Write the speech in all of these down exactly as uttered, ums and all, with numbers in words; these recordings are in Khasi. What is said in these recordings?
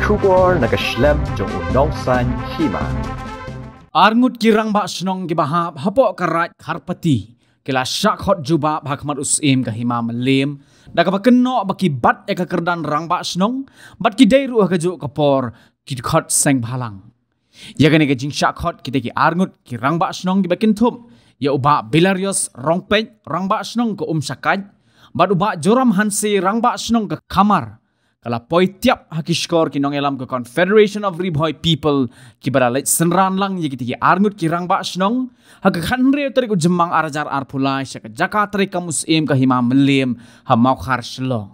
Khubor na ka shlem jong u nongsan hima. Arngut ki rangbah shnong kiba hap hapoh ka Raid Kharpati ki la shah khot jubab ha khmat u Syiem ka Hima Mylliem da kaba kynnoh ba ki bat ïa ka kyrdan rangbah shnong bad ki dei ruh ha kajuh ka por ki khot seng bhalang. Ïa kane ka jingshah khot kita ki arngut ki rangbah shnong kiba kynthup ïa u Bah Bilarius Rongpeit, rangbah shnong ka Umshakait, bad u Bah Joram Hanse, rangbah shnong ka Khamar, ka la poi tiap ha ki shkor ki nongïalam ka Confederation of Ri Bhoi People kiba la leit synran lang ïa kita ki arngut ki rangbah shnong ha ka khathynriew tarik u Jymmang ar hajar arphew lai sha ka jaka treikam u Syiem ka Hima Mylliem ha Mawkhar, Shillong.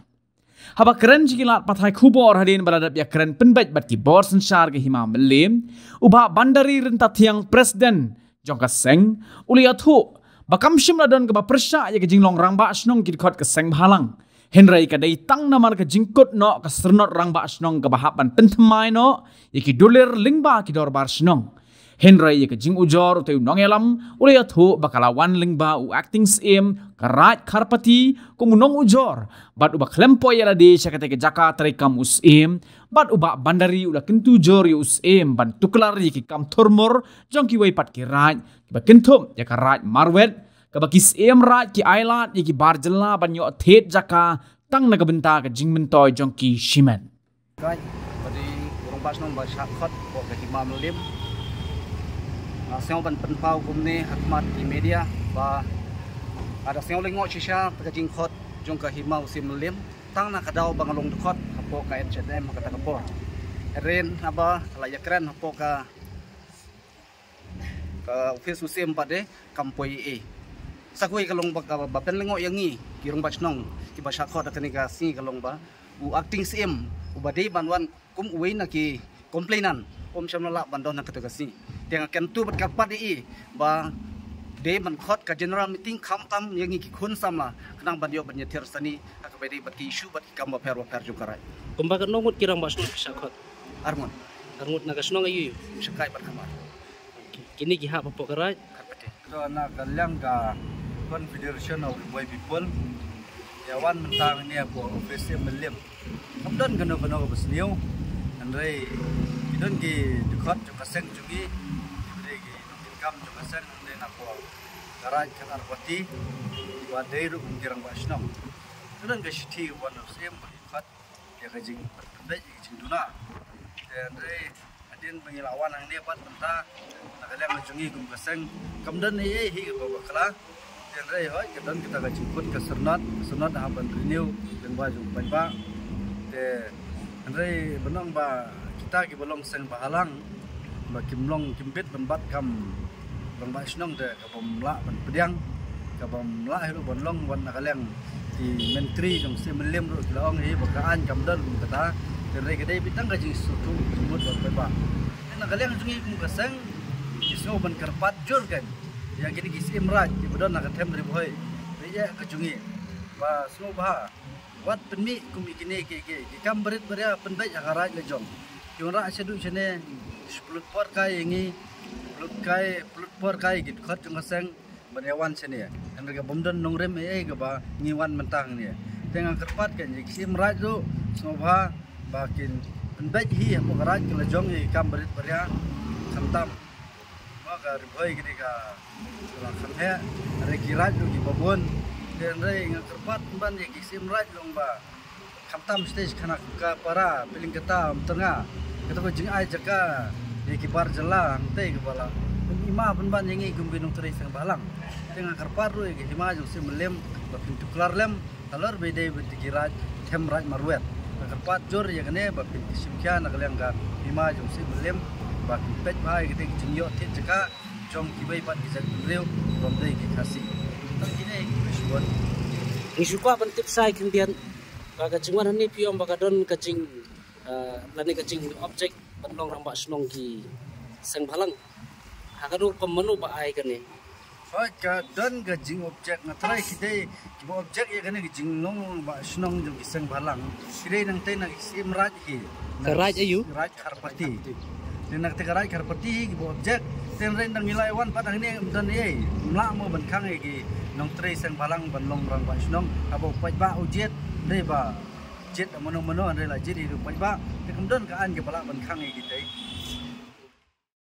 Haba kren sha ki lad pathai khubor hadien ba la dep ïakren pynbeit bad ki bor synshar ka Hima Mylliem, u Bah Bandari Ryntathiang, President jong ka seng, u la ïathuh ba kam shym la don kaba pyrshah ïa ka jinglong rangbah shnong ki dkhot ka seng bhalang, hynrei ka dei tang namar ka jingkut noh ka syrnod rangbah shnong kaba hap ban pynthymmai noh ïa ki dulir lyngba ki dorbar shnong. Hynrei ïa ka jingujor, utai u nongïalam u la ïathuh ba ka la wan lyngba u Acting Syiem ka Raid Kharpati kum u nongujor bad uba khlem poi ïa lade sha katei ka jaka treikam u Syiem, bad u Bah Bandari u la kyntu jur ïa u Syiem ban tuklar ïa ki kam thurmur jong kiwei pat ki raid kiba kynthup ïa ka Raid Marwet, kaba ki Syiem Raid ki ailad ïa ki bar jylla ban ïoh thied jaka tang na ka bynta ka jingmyntoi jong ki shimet. Raid, ba dei u rangbah shnong ba shah khot hapoh ka Hima Mylliem. Nga sngew ban pynpaw kumne ha khmat ki media ba nga da sngew lyngngoh shisha ka jingkhot jong ka Hima u Syiem Mylliem tang na ka daw ba nga long dkhot hapoh ka H and M ha kata ka por. Hynrei haba ka la ïakren hapoh ka ka office u Syiem pat de kam poi ei ei. Sa kawei ka long ba, ka ba pynlyngngoh ïa ngi ki rangbah shnong kiba shah khot ha kane ka sngi ka long ba u Acting Syiem uba dei ban wan kum uwei na ki complainant um shym la lah ban don ha kata ka sngi. Te nga kyntu bad kyrpad ei ei ba dei ban khot ka general meeting khamtam ïa ngi ki khun samla khnang ban ïoh ban ïathir sani ha kaba dei bad ki issue bad ki kam bapher bapher jong ka raid. Kumba katno ngut ki rangbah shnong ki shah khot? Arngut. Arngut na ka shnong aïu? Umshakait bad Khamar. Kine ki hap hapoh ka raid? Kharpati. To na ka liang ka Confederation of Ri Bhoi People, ïa wan mynta hangne hapoh office u Syiem Mylliem. Kam don kano kano kaba sniew. Hynrei ki don ki dkhot jong ka seng jong ngi, ki dei ki nongkitkam jong ka seng, hynrei na ka raid Kharpati, ba dei ruh kum ki rangbah shnong. Ka don ka shithi kaba wan na u Syiem ba ki khot ïa ka jingpynbeit ïa ka jingduna. Te hynrei hadien ba ngi la wan hangne pat mynta, na ka liang ka jong ngi kum ka seng kam don ei ei hi kaba bakla. Te hynrei hooid ka don kata ka jingkut ka syrnod, ka syrnod hap ban renew lyngba jong u paidbah. Te hynrei ban ong ba kita kiba long seng bhalang ba kim long, kim bit ban bat kam rangbah shnong te ka bym lah ban pdiang, ka bym lah hi ruh ban long wat na ka liang ki myntri jong u Syiem Mylliem ruh ki la ong hi ba ka aiñ kam don kum kata. Te hynrei ka dei beit tang ka jingsngewthuh jingmut bad paidbah. Te na ka liang jong ngi kum ka seng ngi sngew ban kyrpad jur kein ïa kine ki Syiem Raid kiba don ha ka them Ri Bhoi. Te ïa ka jong ngi ba sngewbha wat pynmih kum ïa kine ki, ki, ki kam barit baria pynbeit ha ka raid la jong. Ki wanrah shaduh shane, pynlut por kai ïa ngi, pynlut kai, pynlut por kai ïa ki dkhot jong ka seng ban ïa wan shane. Hynrei ka bym don nongrim ei ei kaba ngi wan mynta hangne. Te nga kyrpad kein ïa ki Syiem Raid ruh sngewbha ba kin pynbeit hi hapoh ka raid ka la jong ïa ki kam barit baria khamtam. Mo ka Ri Bhoi kine ka la kham heh, hynrei ki raid ruh kiba bun. Te hynrei nga kyrpad pynban ïa ki Syiem Raid long ba khamtam stage kane ka para, Pylliang Kata, Umtnga. Kata ka jingai jaka ïa ki bar jylla hangtei kaba la ym i ma pynban ïa ngi kum ki nongtrei seng bhalang. Te nga kyrpad ruh ïa ki hima jong u Syiem Mylliem ba kin tuklar lem halor ba dei beit ki raid, them raid marwet. Nga kyrpad jur ïa kane ba phin shim khia na ka liang ka hima jong u Syiem Mylliem ba kin peit bha ïa kata ka jingïoh thied jaka jong kiwei pat ki jaitbynriew bym dei ki Khasi. Tang kine ki shibun. Ngi shu kwah ban tip shai khyndiat ba ka jingwan hangne phi ong ba ka don ka jing, eh, lane ka jing object ban long rangbah shnong ki seng bhalang. Ha kano ka rukom mano ba ai kane? Hooid ka don ka jing object, nga tharai ki dei kiba object ïa kane ka jinglong rangbah shnong jong ki seng bhalang. Ki dei nangtei na ki Syiem Raid hi. Ka raid aïu? Raid Kharpati. Te na kata ka raid Kharpati hi kiba object. Te hynrei nang ngi la ïa wan pat hangne ym don ei ei. Ym lah mo ban khang ïa ki nongtrei seng bhalang ban long rangbah shnong. Haba u paidbah u jied dei ba jied da mano mano, hynrei la jied ïa u paidbah, te kam don ka aiñ kaba lah ban khang ïa kitei.